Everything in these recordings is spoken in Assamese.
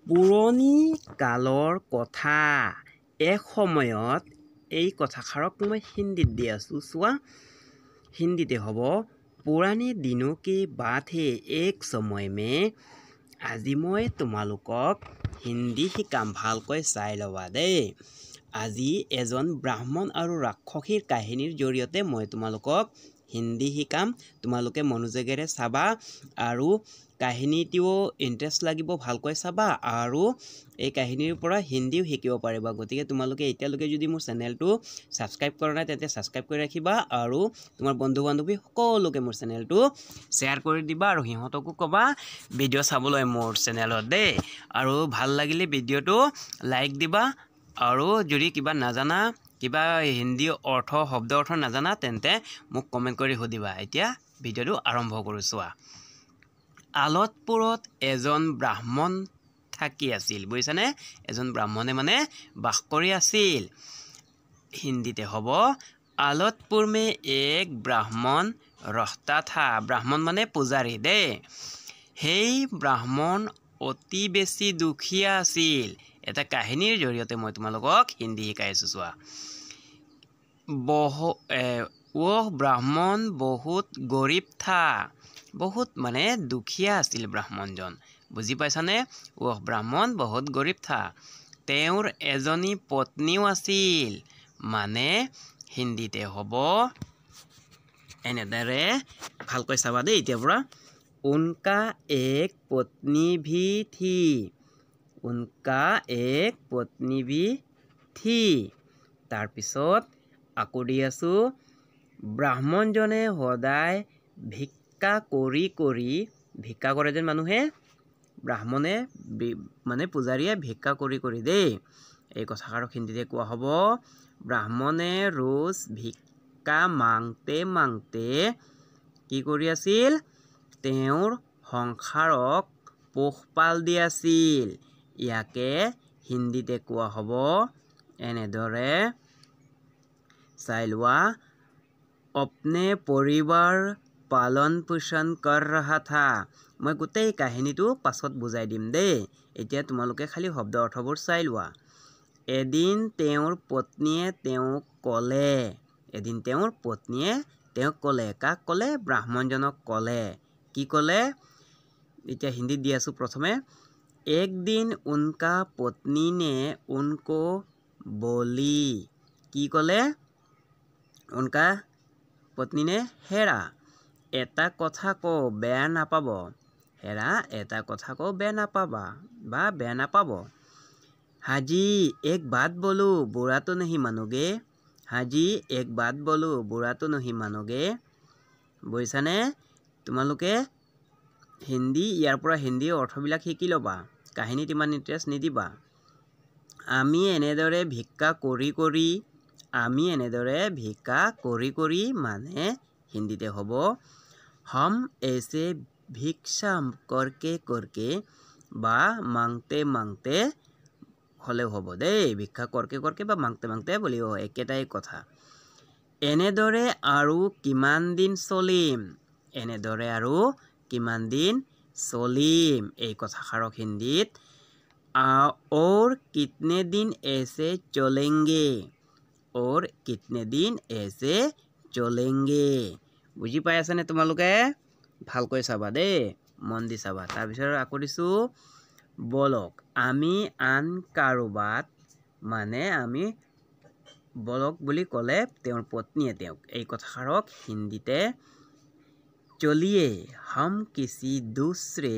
পুৰণি কালৰ কথা। এসময়ত, এই কথাষাৰক মই হিন্দীত দি আছোঁ, চোৱা। হিন্দীতে হ'ব पुराने दिनों की बात है, एक समय में। আজি মই তোমালোকক হিন্দী শিকাম, ভালকৈ চাই ল'বা দেই। আজি এজন ব্ৰাহ্মণ আৰু ৰাক্ষসীৰ কাহিনীৰ জৰিয়তে মই তোমালোকক হিন্দী শিকাম। তোমালোকে মনোযোগেৰে চাবা আৰু কাহিনীটোও ইণ্টাৰেষ্ট লাগিব, ভালকৈ চাবা আৰু এই কাহিনীৰ পৰা হিন্দীও শিকিব পাৰিবা। গতিকে তোমালোকে এতিয়ালৈকে যদি মোৰ চেনেলটো ছাবস্ক্ৰাইব কৰা নাই, তেন্তে ছাবস্ক্ৰাইব কৰি ৰাখিবা আৰু তোমাৰ বন্ধু বান্ধৱী সকলোকে মোৰ চেনেলটো শ্বেয়াৰ কৰি দিবা আৰু সিহঁতকো ক'বা ভিডিঅ' চাবলৈ মোৰ চেনেলত দেই। আৰু ভাল লাগিলে ভিডিঅ'টো লাইক দিবা আৰু যদি কিবা নাজানা, কিবা হিন্দী অৰ্থ, শব্দ অৰ্থ নাজানা, তেন্তে মোক কমেণ্ট কৰি সুধিবা। এতিয়া ভিডিঅ'টো আৰম্ভ কৰোঁ, চোৱা। আলতপুৰত এজন ব্ৰাহ্মণ থাকি আছিল, বুজিছানে? এজন ব্ৰাহ্মণে মানে বাস কৰি আছিল। হিন্দীতে হ'ব আলতপুৰ মে এক ব্ৰাহ্মণ ৰহতা থা। ব্ৰাহ্মণ মানে পূজাৰী দেই। সেই ব্ৰাহ্মণ অতি বেছি দুখীয়া আছিল। এটা কাহিনীৰ জৰিয়তে মই তোমালোকক হিন্দী শিকাই আছোঁ, চোৱা। বহ ব্ৰাহ্মণ বহুত গৰীব থা। বহুত মানে দুখীয়া আছিল ব্ৰাহ্মণজন, বুজি পাইছানে? ৱহ ব্ৰাহ্মণ বহুত গৰীব থা। তেওঁৰ এজনী পত্নীও আছিল। মানে হিন্দীতে হ'ব এনেদৰে, ভালকৈ চাবা দেই এতিয়াৰ পৰা। উনকা এক পত্নী ভি থি। উনকা এক পত্নী ভি থি। তাৰপিছত আকৌ দি আছোঁ, ব্ৰাহ্মণজনে সদায় ভিক্ষা কৰি কৰি, ভিক্ষা কৰে যেন মানুহে, ব্ৰাহ্মণে মানে পূজাৰীয়ে ভিক্ষা কৰি কৰি দেই। এই কথাষাৰক হিন্দীতে কোৱা হ'ব ব্ৰাহ্মণে ৰোজ ভিক্ষা মাংতে মাংতে কি কৰি আছিল? তেওঁৰ সংসাৰক পোহপাল দি আছিল। ইয়াকে হিন্দীতে কোৱা হ'ব এনেদৰে, চাই লোৱা, अपने পৰিবাৰ পালন পোষণ কৰ ৰহা থা। মই গোটেই কাহিনীটো পাছত বুজাই দিম দেই, এতিয়া তোমালোকে খালি শব্দ অৰ্থবোৰ চাই লোৱা। এদিন তেওঁৰ পত্নীয়ে তেওঁক ক'লে, এদিন তেওঁৰ পত্নীয়ে তেওঁক ক'লে, কাক ক'লে? ব্ৰাহ্মণজনক ক'লে। কি ক'লে? এতিয়া হিন্দীত দি আছোঁ প্ৰথমে। এক দিন উনকা পত্নী নে উনকো বলি, কি ক'লে? উনকা পত্নী নে, হেৰা এটা কথা কওঁ, বেয়া নাপাব। হেৰা এটা কথা কওঁ, বেয়া নাপাবা বা বেয়া নাপাব। হাজি এক বাত বলো, বুঢ়াটো नहीं মানোগে। হাজি এক বাত বলো, বুঢ়াটো नहीं মানোগে। বুজিছানে? তোমালোকে হিন্দী ইয়াৰ পৰা হিন্দী অৰ্থবিলাক শিকি ল'বা, কাহিনীত ইমান ইণ্টাৰেষ্ট নিদিবা। আমি এনেদৰে ভিক্ষা কৰি কৰি, আমি এনেদৰে ভিক্ষা কৰি কৰি মানে হিন্দীতে হ'ব হম এসে ভিক্ষা কৰকে কৰকে বা মাংতে মাংতে হ'লেও হ'ব দেই। ভিক্ষা কৰকে কৰকে বা মাংতে মাংতে বুলিও একেটাই কথা। এনেদৰে আৰু কিমান দিন চলিম? এনেদৰে আৰু কিমান দিন চলিম? এই কথাষাৰক হিন্দীত और कितने दिन ऐसे चलेंगे, और कितने दिन ऐसे চলেংগে। বুজি পাই আছানে তোমালোকে? ভালকৈ চাবা দেই, মন দি চাবা। তাৰপিছত আকৌ দিছোঁ, বলক আমি আন কাৰোবাত, মানে আমি বলক বুলি ক'লে তেওঁৰ পত্নীয়ে তেওঁক। এই কথাষাৰক হিন্দীতে চলিয়ে হম কিচি দুচৰে,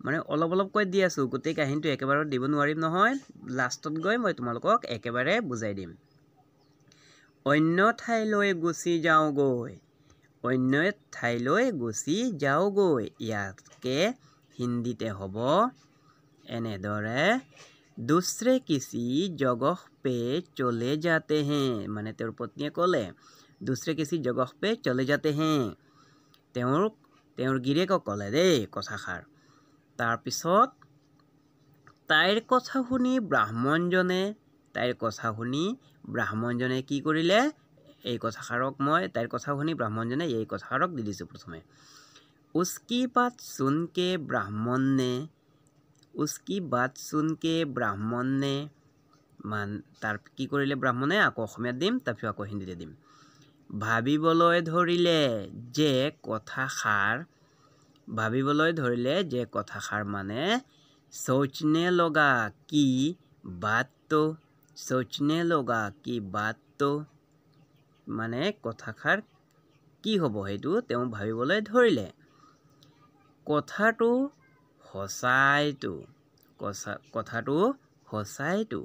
মানে অলপ অলপকৈ দি আছোঁ, গোটেই কাহিনীটো একেবাৰে দিব নোৱাৰিম নহয়, লাষ্টত গৈ মই তোমালোকক একেবাৰে বুজাই দিম। অন্য ঠাইলৈ গুচি যাওঁগৈ, অন্য ঠাইলৈ গুচি যাওঁগৈ। ইয়াতকে হিন্দীতে হ'ব এনেদৰে দুসৰে কিচি জগহ পে চলে যাতে হে। মানে তেওঁৰ পত্নীয়ে ক'লে দুসৰে কিচি জগহ পে চলে যাতে হে, তেওঁৰ গিৰিয়েকক ক'লে দেই কথাষাৰ। তাৰপিছত তাইৰ কথা শুনি ব্ৰাহ্মণজনে, তাইৰ কথা শুনি ব্ৰাহ্মণজনে কি কৰিলে? এই কথাষাৰক মই তাইৰ কথা শুনি ব্ৰাহ্মণজনে এই কথাষাৰক দি দিছোঁ প্ৰথমে। উস্কি বাত শুনকে ব্ৰাহ্মণ নে, উস্কি বাত শুনকে ব্ৰাহ্মণে মান তাৰ কি কৰিলে ব্ৰাহ্মণে, আকৌ অসমীয়াত দিম, তাৰপিছত আকৌ হিন্দীতে দিম। ভাবিবলৈ ধৰিলে যে কথাষাৰ, ভাবিবলৈ ধৰিলে যে কথাষাৰ মানে সোচনে লগা কি বাত তো, সোচনে লগা কি বাত তো মানে কথাষাৰ কি হ'ব সেইটো তেওঁ ভাবিবলৈ ধৰিলে। কথাটো সঁচাইতো, কথাটো সঁচাইতো,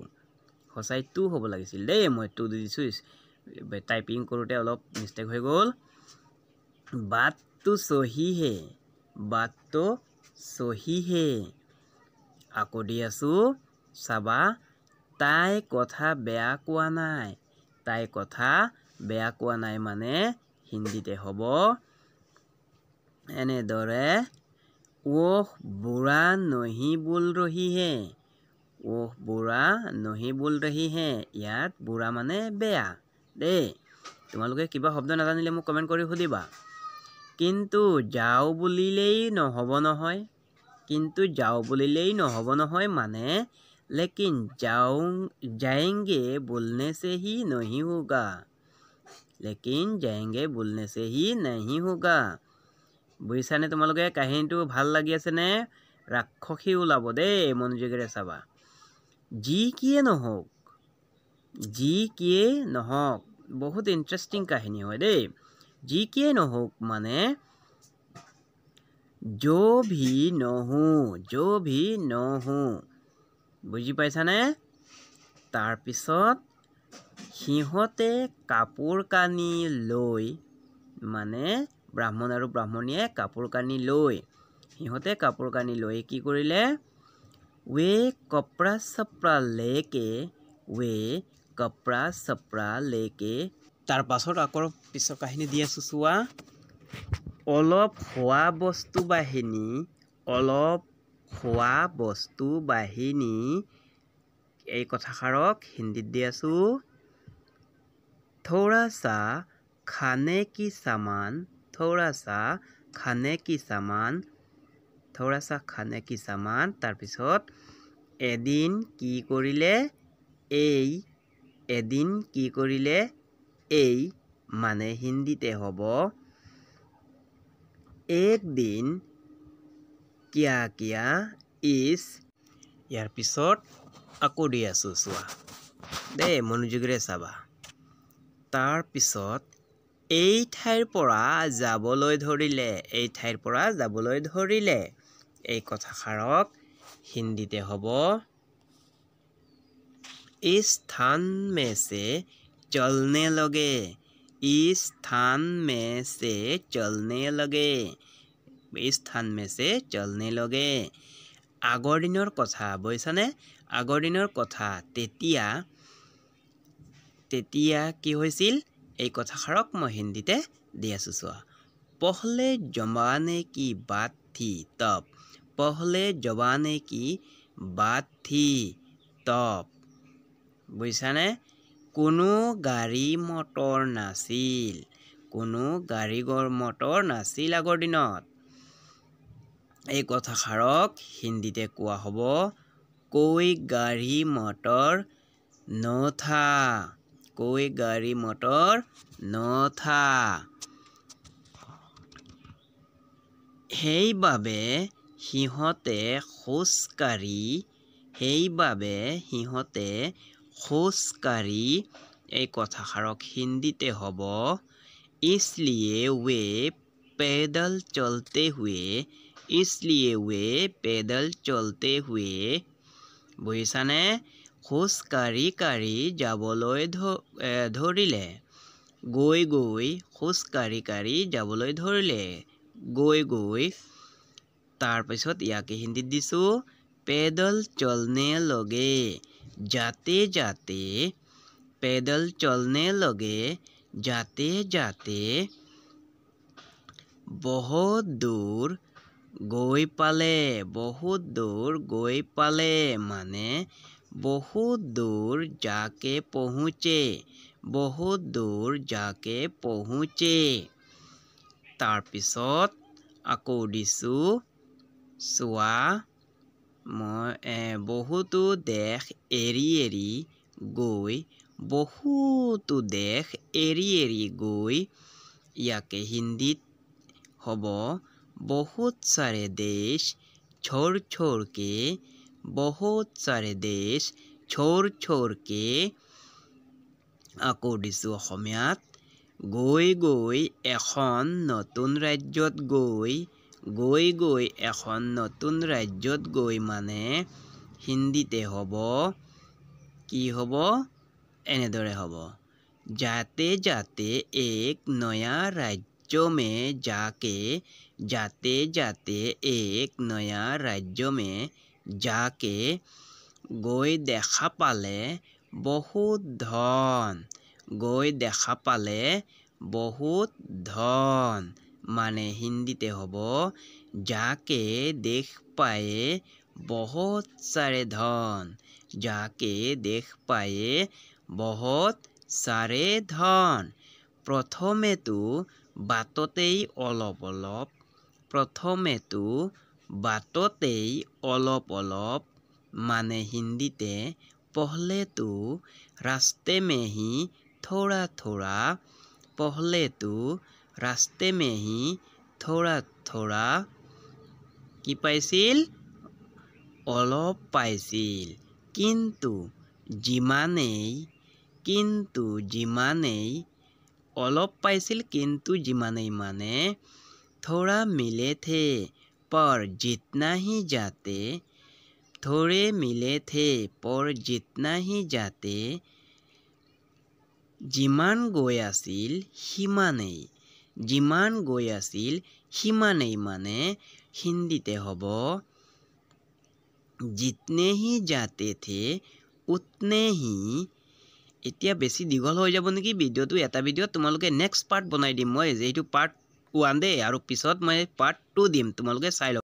সঁচাইতো হ'ব লাগিছিল দেই, মই তো দি দিছোঁ, টাইপিং কৰোঁতে অলপ মিষ্টেক হৈ গ'ল। বাতটো চহীহে, বাতটো চহীহে। আকৌ দি আছোঁ চাবা, তাই কথা বেয়া কোৱা নাই, তাই কথা বেয়া কোৱা নাই মানে হিন্দীতে হ'ব এনেদৰে, ওহ বুঢ়া নহি বোল ৰহি হে, ওহ বুঢ়া নহি বোল ৰহি হে। ইয়াত বুঢ়া মানে বেয়া দেই। তোমালোকে কিবা শব্দ নাজানিলে মোক কমেণ্ট কৰি সুধিবা। কিন্তু যাওঁ বুলিলেই নহ'ব নহয়, কিন্তু যাওঁ বুলিলেই নহ'ব নহয় মানে লেকিন যাওঁ যায়েংগে বোলনে চে হি নহি হোগা, লেকিন যায়েংগে বোলনে চে হি নহি হোগা। বুজিছানে তোমালোকে? কাহিনীটো ভাল লাগি আছেনে? ৰাক্ষসী ওলাব দেই, মনোযোগেৰে চাবা। যি কিয়ে নহওক, যি কিয়ে নহওক, বহুত ইণ্টাৰেষ্টিং কাহিনী হয় দেই। যি কিয়ে নহওক মানে যো ভি নহো, যো ভি নহো, বুজি পাইছানে? তাৰপিছত সিহঁতে কাপোৰ কানি লৈ, মানে ব্ৰাহ্মণ আৰু ব্ৰাহ্মণীয়ে কাপোৰ কানি লৈ, সিহঁতে কাপোৰ কানি লৈ কি কৰিলে, ৱে কপৰা চপৰা লেকে, ৱে কপৰা চপৰা লেকে। তাৰ পাছত আকৌ পিছৰ কাহিনী দি আছোঁ চোৱা। অলপ খোৱা বস্তু বাহিনী, অলপ খোৱা বস্তু বাহিনী, এই কথাষাৰক হিন্দীত দি আছোঁ, থোৰা চা খানে কি সামান, থোৰা চা খানে কি সামান, থোৰা চা খানে কি সামান। তাৰপিছত এদিন কি কৰিলে এই, এদিন কি কৰিলে এই মানে হিন্দীতে হ'ব একদিন কিয়া কিয়া ইছ। ইয়াৰ পিছত আকৌ দি আছোঁ চোৱা দেই, মনোযোগেৰে চাবা। তাৰপিছত এই ঠাইৰ পৰা যাবলৈ ধৰিলে, এই ঠাইৰ পৰা যাবলৈ ধৰিলে, এই কথাষাৰক হিন্দীতে হ'ব ইছ স্থান মে চে চলনে লগে, ইছ স্থান মে চে চলনে লগে, ইছ স্থান মে চে চলনে লগে। আগৰ দিনৰ কথা বুজিছানে? আগৰ দিনৰ কথা, তেতিয়া তেতিয়া কি হৈছিল এই কথাষাৰক মই হিন্দীতে দি আছোঁ চোৱা। পহলে জমানে কি বাত থি তব, পহলে জমানে কি বাত থি তব, বুজিছানে? কোনো গাড়ী মটৰ নাছিল, কোনো গাড়ী মটৰ নাছিল আগৰ দিনত। এই কথাষাৰক হিন্দীতে কোৱা হ'ব কৈ গাড়ী মটৰ নথা, কৈ গাড়ী মটৰ নথা। সেইবাবে সিহঁতে খোজকাঢ়ি, সেইবাবে সিহঁতে খোজকাঢ়ি, এই কথাষাৰক হিন্দীতে হ'ব इसलिए वे पैदल चलते हुए, इसलिए वे पैदल चलते हुए, বুজিছানে? খোজকাঢ়ি কাঢ়ি যাবলৈ ধৰিলে, গৈ গৈ খোজকাঢ়ি কাঢ়ি যাবলৈ ধৰিলে, গৈ গৈ। তাৰপিছত ইয়াকে হিন্দীত দিছোঁ पैदल चलने लगे, जाते जाते, पैदल चलने लगे, जाते जाते बहुत दूर গৈ পালে, বহুত দূৰ গৈ পালে মানে বহুত দূৰ যাকে পহুঁচে, বহুত দূৰ যাকে পহুঁচে। তাৰপিছত আকৌ দিছোঁ চোৱা, মই বহুতো দেশ এৰি এৰি গৈ, বহুতো দেশ এৰি এৰি গৈ, ইয়াকে হিন্দীত হ'ব বহুত সাৰে দেশ छोड़ छोड़ के, বহুত সাৰে দেশ छोड़ छोड़ के। আকৌ দিছোঁ অসমীয়াত, গৈ গৈ এখন নতুন ৰাজ্যত গৈ, গৈ গৈ এখন নতুন ৰাজ্যত গৈ মানে হিন্দীতে হ'ব কি হ'ব? এনেদৰে হ'ব, जाते जाते एक नया राज्य में जाके, जाते जाते एक नया राज्य में जाके, গৈ দেখা পালে বহুত ধন, গৈ দেখা পালে বহুত ধন মানে হিন্দীতে হ'ব जाके देख पाए बहुत सारे धन, जाके देख पाए बहुत सारे ধন। প্ৰথমেতো বাটতেই অলপ অলপ, প্ৰথমেতো বাটতেই অলপ অলপ মানে হিন্দীতে पहले तो रास्ते में ही थोड़ा थोड़ा, पहले तो रास्ते में ही थोड़ा थोड़ा কি পাইছিল? অলপ পাইছিল। কিন্তু যিমানেই, কিন্তু যিমানেই অলপ পাইছিল, কিন্তু যিমানেই মানে थोड़ा मिले थे, पर जितना ही जाते, थोड़े मिले थे पर जितना ही जाते, যিমান গৈ আছিল সিমানেই, যিমান গৈ আছিল সিমানেই মানে হিন্দীতে হ'ব जितने ही जाते थे उतने ही। এতিয়া বেছি দীঘল হৈ যাব নেকি ভিডিঅ'টো, এটা ভিডিঅ'ত তোমালোকে নেক্সট পাৰ্ট বনাই দিম মই, এইটো পাৰ্ট 1 দেই, আৰু পিছত মই পাৰ্ট 2 দিম, তোমালোকে চাই ল'বা।